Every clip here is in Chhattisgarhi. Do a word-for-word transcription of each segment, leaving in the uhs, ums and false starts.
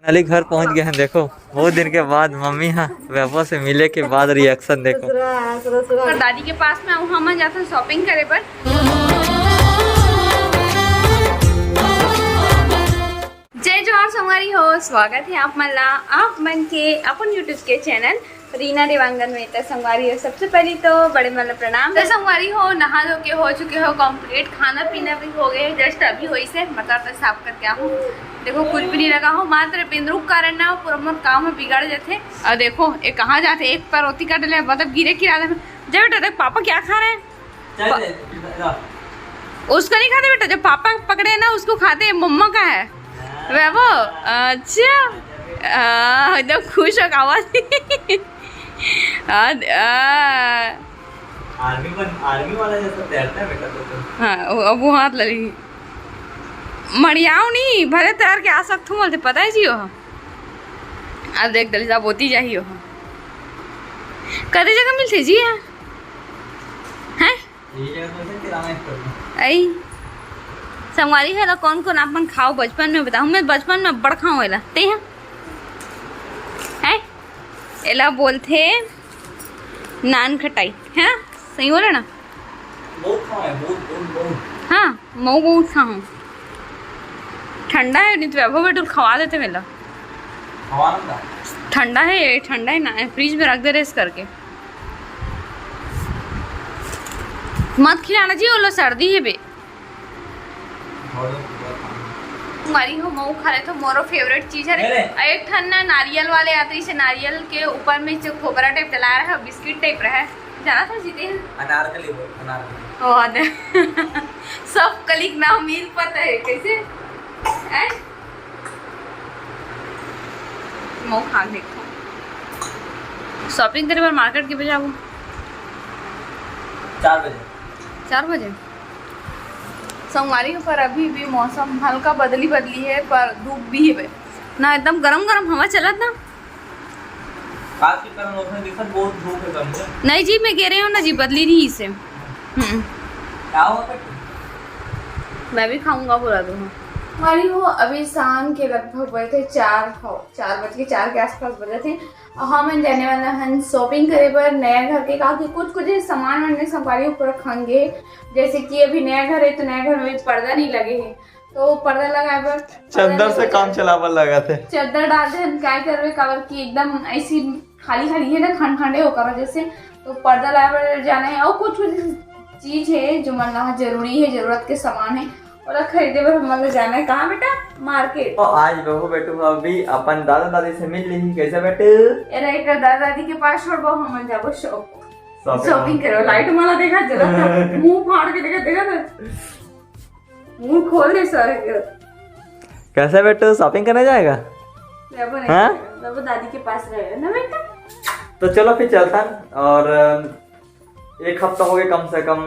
फाइनली घर पहुंच गए हैं। देखो, बहुत दिन के बाद मम्मी हा वैभव से मिले के बाद रिएक्शन देखो। ससुरा, ससुरा। और दादी के पास में, वहाँ मन जाते हैं शॉपिंग करे बर। जय जोहार संगवारी हो, स्वागत है आप मन ला, आप मन के अपन YouTube के चैनल रीना देवांगन में। त संगवारी हो, सबसे पहली तो बड़े मन ला प्रणाम। त संगवारी हो, नहा धो के हो चुके हो कंप्लीट, खाना पीना भी हो गए, जस्ट अभी होइस हे, मतलब पेशाब करके आहूँ। देखो, कुछ भी नहीं लगा हो, मात्र बिंदरू के कारण ना पूरा मोर काम ह बिगड़ जाथे। और देखो, ये कहाँ जाथे, एक पैर ओती कर ले, मतलब गिरे के इरादा में। जा बेटा, देख पापा क्या खा रहे हैं। चल, प- ले, ला। उसको नहीं खाते बेटा, जो पापा पकड़े हैं ना, उसको खाते हैं, मम्मा का है। हाँ। वैभव, अच्छा। हाँ, एकदम खुश हो के आवाज। हाँ, हाँ। आर्मी बन, आर्मी वाला जैसा तैरता है बेटा तो, तो। हाँ, वो, अब वो हाथ ले ली। मड़ियाव नहीं, भले तैर के आ सकथूं, बोलते पता है जी हो। अब देख, दलिसा बोती जाही हो। कते जगह मिलथे जी, हाँ? हैं? यही जगह तो है किराना स्टोर में। आई। संगवारी हो, एला कौन कौन आप मन खाओ बचपन में, बताओ। मैं बचपन में बड़ खाओ एला। ते हैं? हैं? एला बोलथे नान खटाई, है ना? सही बोले ना? बहुत खाओ है, बहुत, बहुत, बहुत। हाँ, मऊ बहुत खाओ। ठंडा है, नहीं तो वैभव बेटुल खवा देते मेला। खवा ना। ठंडा है, ठंडा है ना, फ्रिज में रख दे रेस करके। मत खिलाना जी, वो लो सर्दी है बे। बहुत ज्यादा खाना। मरी हो मऊ खा ले तो मोरो फेवरेट चीज है। अरे। एक ठन ना नारियल वाले आते, इसे नारियल के ऊपर में जो खोबरा टाइप डला रहा है, बिस्किट टाइप रहा है, जाना था जीते हैं। अनारकली बोल, अनारकली। ओ, अदे। सब कलिक नाम मिल पता है, कैसे? हैं? मऊ खा देखो। शॉपिंग करे बर मार्केट के बजे आबो? चार बजे। चार बजे? संगवारी हो, पर अभी भी मौसम हल्का बदली बदली है, पर धूप भी है बे। ना एकदम गरम गरम हवा चलत ना। आज के कारण उसने देखा बहुत धूप है कम से। नहीं जी, मैं कह रही हूँ ना जी, बदली नहीं इसे। हम्म। क्या हुआ बेटी? मैं भी खाऊंगा बोला तो। संगवारी हो, अभी शाम के लगभग बजे थे चार, हो, चार बज के, चार के आसपास बजे थे। और हमन जाने वाला हन शॉपिंग करे बर नया घर के, काकि कुछ कुछ सामान मन संगवारी हो पूरा खंगे। जैसे कि अभी नया घर है तो नया घर में पर्दा नहीं लगे है, तो पर्दा लगाए बर चद्दर से काम चलाए बर लगा थे। चद्दर डाल दे हन, काय करबे, काबर कि एकदम ऐसी खाली खाली है ना, खंड खंडे ओकर वजह से। तो पर्दा लाए बर जाना है और कुछ कुछ चीज है जो मन ला जरूरी है, जरूरत के सामान है, ओला खरीदे बर हमन ला जाना है। कहाँ बेटा? मार्केट। तो आज बहू बेटू अभी अपन दादा दादी से मिल ली। कैसे बेटू? एरा एक दादा दादी के पास छोड़बो, हमन जाबो शॉप। शॉपिंग। शॉपिंग करो। लाइट वाला देखा जरा था। मुंह फाड़ के देखा, देखा था। मुंह खोल दे सारे के। कैसे बेटू, शॉपिंग करने जाएगा? बाबू नहीं हाँ? जाएगा। बाबू दादी के पास रहेगा ना बेटा। तो चलो फिर चलता है। और एक हफ्ता हो गया कम से कम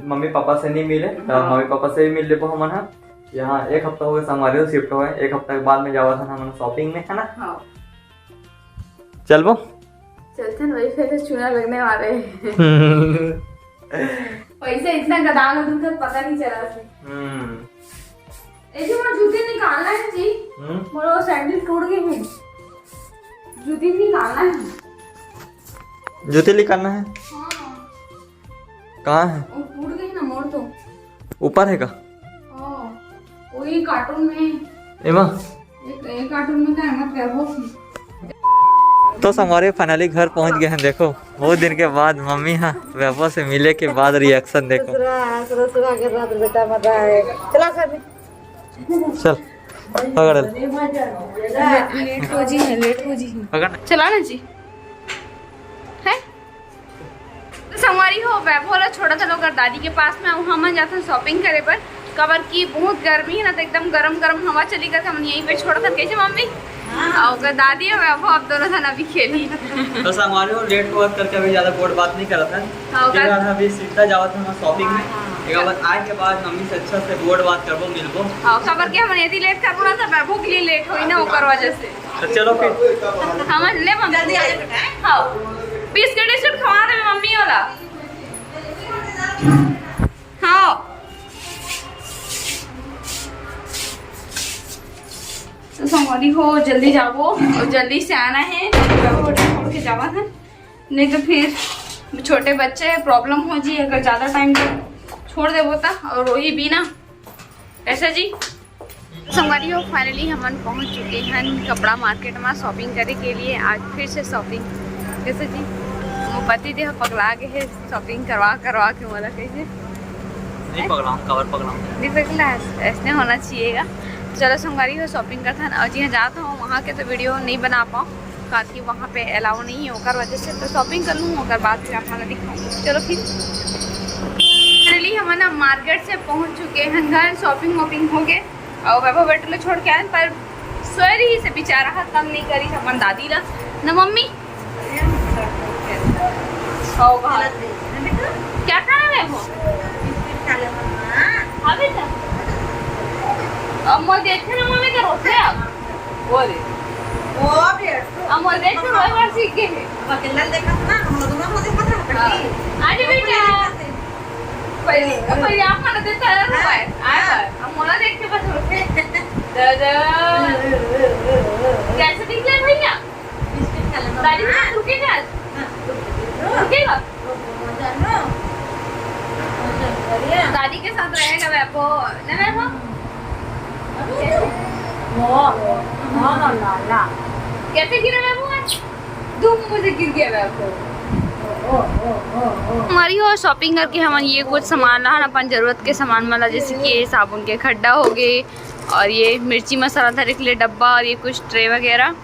मम्मी पापा से नहीं मिले, तो हाँ। मम्मी पापा से भी मिल लेबो हमन ह। यहाँ एक हफ्ता हो गया, संगवारी शिफ्ट हो गए, एक हफ्ता के बाद में जावा था हमन शॉपिंग में, है ना? हाँ। चलबो? चलते हैं, वही फिर चूना लगने वाले हैं। पैसा इतना गदा गदूं था, पता नहीं चला था। हम्म। ए जी, मोर जूती निकालना है जी। हम्म? मोर वो सैंडल टूट गई है। जूती निकालना है। जूती निकालना है? हाँ। कहाँ है? वो टूट गई ना मोर तो। ऊपर है का? हाँ। वही कार्टून में। एमा? एक, एक कार्टून में का है, मत कर वो। तो संगवारी फाइनली घर पहुंच गए हैं। देखो, बहुत दिन के बाद मम्मी हाँ वैभव से मिले के बाद रिएक्शन देखो। ससुरा, ससुरा के साथ बेटा मजा है। चला कर दे। चल, पकड़ ले। ले-, लेट हो जी है, लेट हो जी है। पकड़। चला ना जी। है? तो संगवारी हो, वैभव ला छोड़ा था लोग दादी के पास में, वहाँ मन जाथन शॉपिंग करे बर, काबर कि बहुत गर्मी है ना, तो एकदम गरम गरम हवा चली करके हमन यहीं पे छोड़ा था। कैसे मम्मी? हाँ। और ओकर दादी और वैभव आप दोनों जन अभी खेली। तो संगवारी हो, लेट होवत करके अभी ज्यादा बोर्ड बात नहीं करत है। हाँ, फिर ओकर हम अभी सीधा जावत है शॉपिंग में। हाँ। एक बार आए के बाद मम्मी से अच्छा से बोर्ड बात करबो, मिलबो। हाँ, काबर कि हमन यदि लेट करबो ना, तो वैभव के लिए लेट होई ना, ओकर वजह से। तो चलो फिर। हाँ, ले मम्मी। जल्दी आ जा बेटा, हैं? हाँ। बिस्किट विस्किट खवा दे मम्मी वाला। हाँ। तो संगवारी हो, जल्दी जाबो और जल्दी से आना है, होटल छोड़ के जावा है, नहीं तो फिर छोटे बच्चे हैं, प्रॉब्लम हो जी अगर ज़्यादा टाइम तक छोड़ देबो त। और वही भी ना, ऐसा जी। संगवारी हो, फाइनली हमन पहुंच चुके हैं कपड़ा मार्केट में शॉपिंग करे के लिए। आज फिर से शॉपिंग, जैसे जी मोमबत्ती देह पगला गए है शॉपिंग करवा करवा के। मोला कैसे नहीं पगलाऊं, कवर पगलाऊं। नहीं पगला, ऐसने होना चाहिएगा। चलो संगवारी हो, शॉपिंग करथन। और जी हाँ, जात हूँ वहाँ के तो वीडियो नहीं बना पाऊँ, काकि वहाँ पे अलाउ नहीं है, ओकर वजह से। तो शॉपिंग कर लूँ, ओकर बाद फिर आप मन ला दिखाऊँ। चलो फिर, फाइनली हमन अब मार्केट से पहुँच चुके हैं घर। शॉपिंग वॉपिंग हो गए और वैभव बेटू ला छोड़ के आए, पर सोए रही से बेचारा हा, तंग नहीं करी अपन दादी ला ना मम्मी। हो भाई, क्या खाना है वो? हाँ बेटा, अब मोर देखे ना मम्मी का रोते अब। वो रे, वो भी अब मोर देख के रोए बार सीख गए हैं। अब अकेला देखा था ना, हम लोग दोनों को देखा था। हाँ। अरे बेटा, पहले पहले आप मन देता है रोए। हाँ। अब मोला देख के बस रोते। दादा, कैसे निकले भैया? बिस्किट खा ले, दादी, मम्मा। रुकेगा आज? हाँ, रुक, रुक। रुकेगा? रुक, रुक, मजा लो। मजा, बढ़िया। दादी के साथ रहेगा वैभव, ना वैभव? अभी तो। वाह, वाह, ला, ला। कैसे गिरा वैभव आज? धूम में से गिर गया वैभव। ओ, ओ, ओ, ओ, ओ। हमारी और शॉपिंग करके हमन ये कुछ सामान लाहन अपन जरूरत के सामान मन ला, जैसे कि ये साबुन के खड्डा हो गए और ये मिर्ची मसाला धरे के लिए डब्बा और ये कुछ ट्रे वगैरह।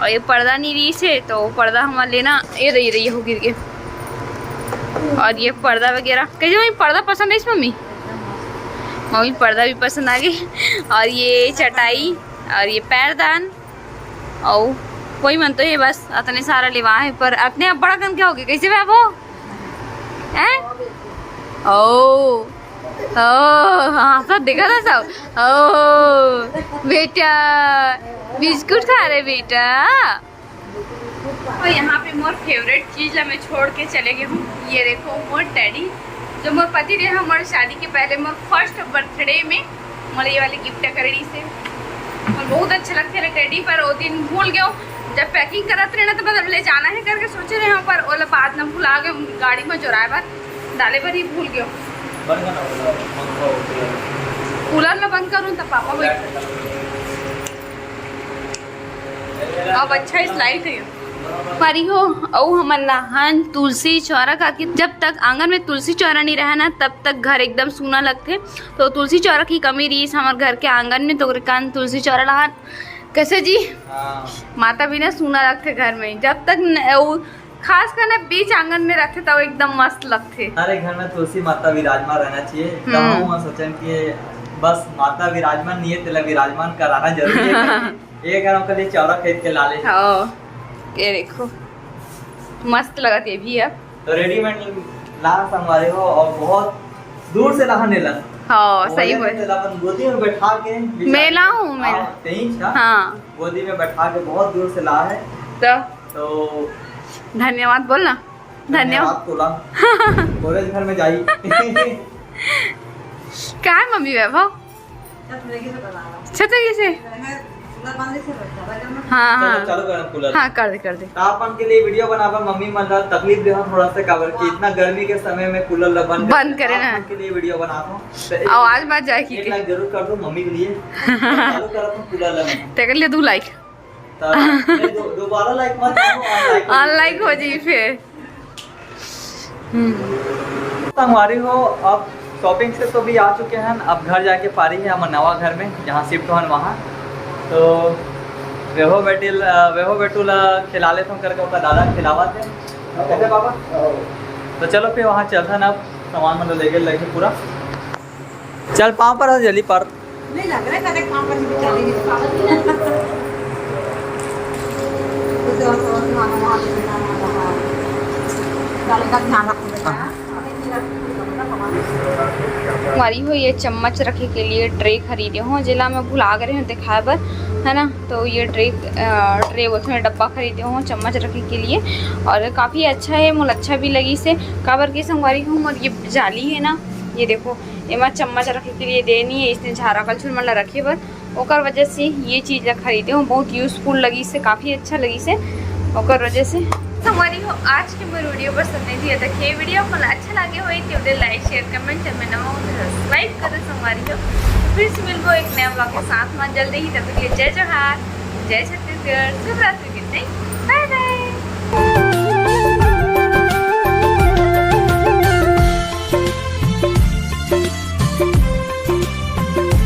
और ये पर्दा नहीं रही से, तो पर्दा हमारे लेना, ये रही, रही हो गिर के। और ये पर्दा वगैरह, कैसे मम्मी पर्दा पसंद है इस मम्मी? मम्मी पर्दा भी पसंद आ गई। और ये चटाई और ये पैरदान और कोई मन तो ये बस अतने सारा लेवा है, पर अतने अब बड़ा कन क्या हो गया, कैसे वैभव? हैं? ओ, ओ, हाँ, सब देखा था सब। ओ, बेटा, बिस्कुट खा रहे बेटा। और यहाँ पे मोर फेवरेट चीज ला मैं छोड़ के चले गई हूँ। ये देखो मोर टेडी, जो मोर पति देव हा मोर शादी के पहले मोर फर्स्ट बर्थडे में मोला ये वाली गिफ्ट करे रही से। और बहुत अच्छा लगते रहे टेडी, पर वो दिन भूल गयो। जब पैकिंग करत रहे ना तो मतलब ले जाना है करके सोचे रहे हूँ, पर ओला बाद में भुला गए गाड़ी में जोराए बर, डाले बर ही भूल गयो। बंद करना होगा, पंखा हो गया। कूलर ला बंद करूँ तब पापा बैठ। अब अच्छा इस लाइट है। परी हो, अउ हमन लाहन तुलसी चौरा, काकि जब तक आंगन में तुलसी चौरा नहीं रहे ना, तब तक घर एकदम सूना लगथे। तो तुलसी चौरा की कमी रहीस हमर घर के आंगन में, तो ओकरे कारण तुलसी चौरा लाहन। कैसे जी? हाँ। माता बिना सूना लगथे घर में, जब तक न, उ, खास करने बीच आंगन में रखथे, तब एकदम मस्त लगथे। हर एक घर में तुलसी माता विराजमान रहना चाहिए। हम्म। तो हम सोचन कि बस माता विराजमान नहीं है, तेला विराजमान कराना जरूरी है। ये घर के लिए चौरा खरीद के ला ले। हाँ, ये देखो, मस्त लगत ये भी है। तो रेडीमेड ला संगवारी हो, और बहुत दूर से लाहन एला। हाँ, वो सही वजह से बोले। तेला अपन गोदी में बैठा के बिचारी मेला हूँ, मेला। हाँ, तेईस का। हाँ। गोदी में बैठा के बहुत दूर से ला है। तो तो धन्यवाद बोल ना। धन्यवाद। धन्यवाद तोला। कॉलेज घर में जाई। का है मम्मी वैभव? छतरी से? हाँ, चलो, हाँ। चालू करन कूलर। हाँ, कर दे, कर दे। तो आप मन के लिए वीडियो बनाबा, मम्मी मन ला तकलीफ देहूं थोड़ा सा, काबर कि इतना गर्मी के समय में कूलर ला बंद बंद करे ना। आप मन के लिए वीडियो बनाबो। तो एक आवाज बाज जाए कि एक के? लाइक जरूर कर दो मम्मी के लिए। चालू करत हूँ कूलर ला मैं। तेकर लिए दू लाइक। तो नहीं, दो-, दोबारा लाइक मत करो, अनलाइक हो अनलाइक हो जाई फिर। हम्म। संगवारी हो, अब शॉपिंग से तो भी आ चुके हैं, अब घर जाके पारी है हमर नवा घर में, जहाँ शिफ्ट होन वहाँ। तो वेहो बेटी ल-, वेहो बेटू ला खिला लेत हूँ करके ओकर दादा खिलावत है। कैसे बाबा? तो चलो फिर वहाँ चलथन, अब सामान मतलब लेके लेके पूरा। चल पाँव पर आ, जल्दी पर। नहीं लग रहा है, कदे पाँव पर भी चलेगी तो पागल भी नहीं। कुछ और समझ में आने वाला है, गाने का ध्यान रखो बेटा। संगवारी हो, ये चम्मच रखे के लिए ट्रे खरीदे हो, जेला मैं भुला गए हूँ दिखाए बर, है ना। तो ये ट्रे, अ, ट्रे बोलते हैं, डब्बा खरीदे हो चम्मच रखे के लिए, और काफ़ी अच्छा है, मोला अच्छा भी लगी से, काबर के संगवारी हो, मोर ये जाली है ना, ये देखो, एमा चम्मच रखे के लिए दे नहीं है, इसने झारा कलछुल मन ला रखे बर। ओकर वजह से ये चीज ला खरीदे हूँ, बहुत यूजफुल लगिस हे, काफी अच्छा लगिस हे, ओकर वजह से। संगवारी हो, आज के मोर वीडियो बस इतने ही। अगर ये वीडियो अपन अच्छा लगे होही तो लाइक, शेयर, कमेंट, चैनल में नवा हो तो सब्सक्राइब करो संगवारी हो। फिर से मिलबो एक नया ब्लॉग के साथ में जल्दी ही। तब तक के लिए जय जोहार, जय छत्तीसगढ़, शुभ रात्रि, गुड नाइट, बाय बाय।